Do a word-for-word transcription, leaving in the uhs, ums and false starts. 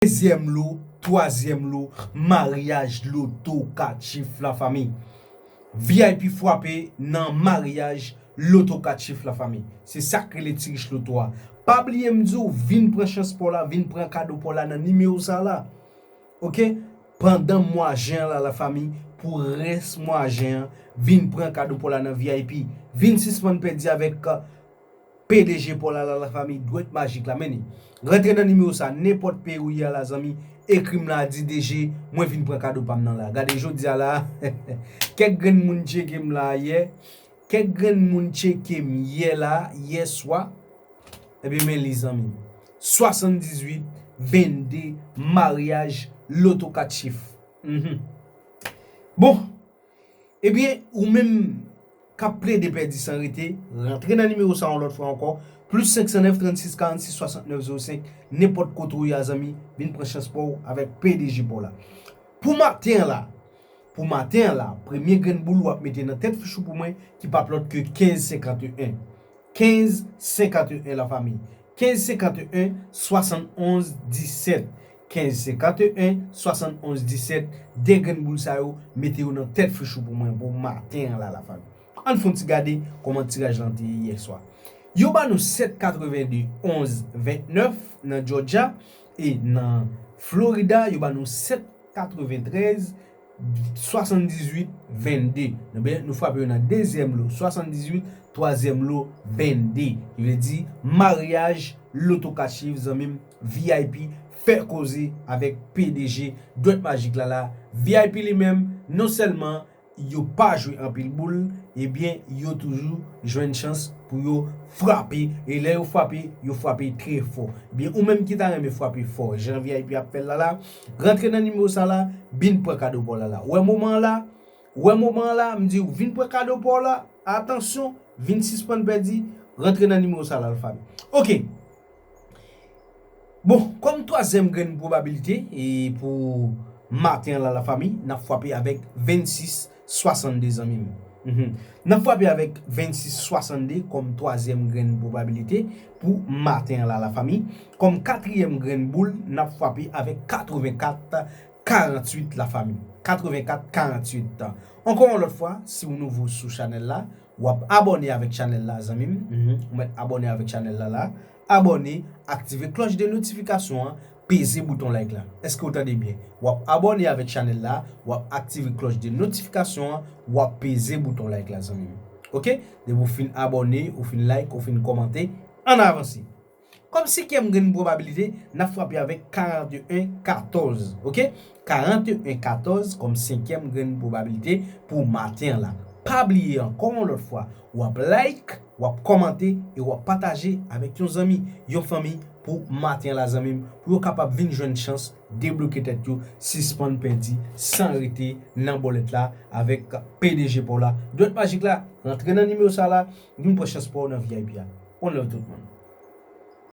Dezyèm lo, twazyèm lo, maryaj loto kat chif lafanmi. V I P frape nan maryaj loto kat chif lafanmi. Se sa k rele tirich loto a. Pa bliye m di w, vin pran chans pa w la, vin pran kado pa w la nan nimewo sa la. Oke? Pandan mwa jen an la, lafanmi, pou rès mwa jen an, vin pran kado pa w la nan V I P. Vin sispann pèdi avèk P D G pa w la, la, lafanmi, dwèt majik la, men li. Rantre nan nimewo sa, nenpòt peyi w ye a la, zanmi, ekri m la, di D G, mwen vin pran kado pa m nan la. Gade, jodi a la, kèk grenn moun tcheke m la yè, kèk grenn moun tcheke m yè la, yè swa, ebyen, men li, zanmi. Swasanndizuit vennde, maryaj loto kat chif. Mhm. Bon, ebyen, ou menm k ap plede pèdi san rete, rantre nan nimewo sa yon lòt fwa ankò, plis senk san nèf, trannsis, karannsis, swasantnèf, zewo senk, nenpòt kote w ye a, zanmi, vin pran chans pa w avèk P D G pa w la. Pou maten an la, pou maten an la, premye grenn boul w ap mete nan tèt fich ou pou mwen, ki p ap lòt ke kenz senkanteyen. Kenz senkanteyen, lafanmi. Kenz senkanteyen, swasannonz disèt. Kenz senkanteyen, swasannonz disèt. De grenn boul sa yo, mete yo nan tèt fich ou pou mwen, pou maten an la, lafanmi. Ann fè yon ti gade kòman tiraj lan te ye yè swa. Yo ba nou sèt katrevende, onz ventnèf nan Georgia, e nan Florida, yo ba nou sèt katreventrèz, swasanndizuit vennde. Nou ben, nou frape yo nan dezyèm lo, swasanndizuit, twazyèm lo, vennde. Ki vle di, maryaj loto kat chif, zanmi m, V I P, fè koze avèk P D G, dwèt majik la la. V I P li menm, non sèlman yo pa jwe anpil boul, ebyen, yo toujou jwenn chans pou yo frape. E lè yo frape, yo frape trè fò. Ebyen, ou menm ki ta renmen frape fò, jan V I P ap fè l la la, rantre nan nimewo sa la, vin pran kado pa w la la. Ou wè moman an la, ou wè moman an la, m di w, vin pran kado pa w la, atansyon, vin sispann pèdi, rantre nan nimewo sa la, lafanmi. Oke. Bon, kòm twazyèm grenn pwobabilite, e pou maten an la, lafanmi, n ap frape avèk vennsis swasannde, zanmi m. Mhm. N ap frape avèk vennsis swasannde kòm twazyèm grenn pwobabilite pou maten an la, lafanmi. Kòm katriyèm grenn boul, n ap frape avèk katrevenkat karanntuit, lafanmi. Katrevenkat karanntuit. Ankò yon lòt fwa, si w nouvo sou chanèl la, w ap abòne avèk chanèl la, zanmi m. Mhm. Ou mèt abòne avèk chanèl la la. Abòne, aktive klòch de notifikasyon an, peze bouton like la. Èske w tande byen? W ap abòne avèk chanèl la, w ap aktive klòch de notifikasyon an, w ap peze bouton like la, zanmi m. Oke? Depi w fin abòne, ou fin like, ou fin kòmante, ann avanse. Kòm senkyèm grenn pwobabilite, n ap frape avèk karanteyen katòz, oke? Karanteyen katòz kòm senkyèm grenn pwobabilite pou maten an la. Pa bliye ankò yon lòt fwa, w ap like, w ap kòmante e w ap pataje avèk yon zanmi, yon fanmi pou maten an la, zanmi m, pou yo kapab vin jwenn chans debloke tèt yo, sispann pèdi san rete nan bòlèt la avèk P D G pa w la. Dwèt majik la, rantre nan nimewo sa la, vin pran chans pa w nan V I P a. One love tout moun.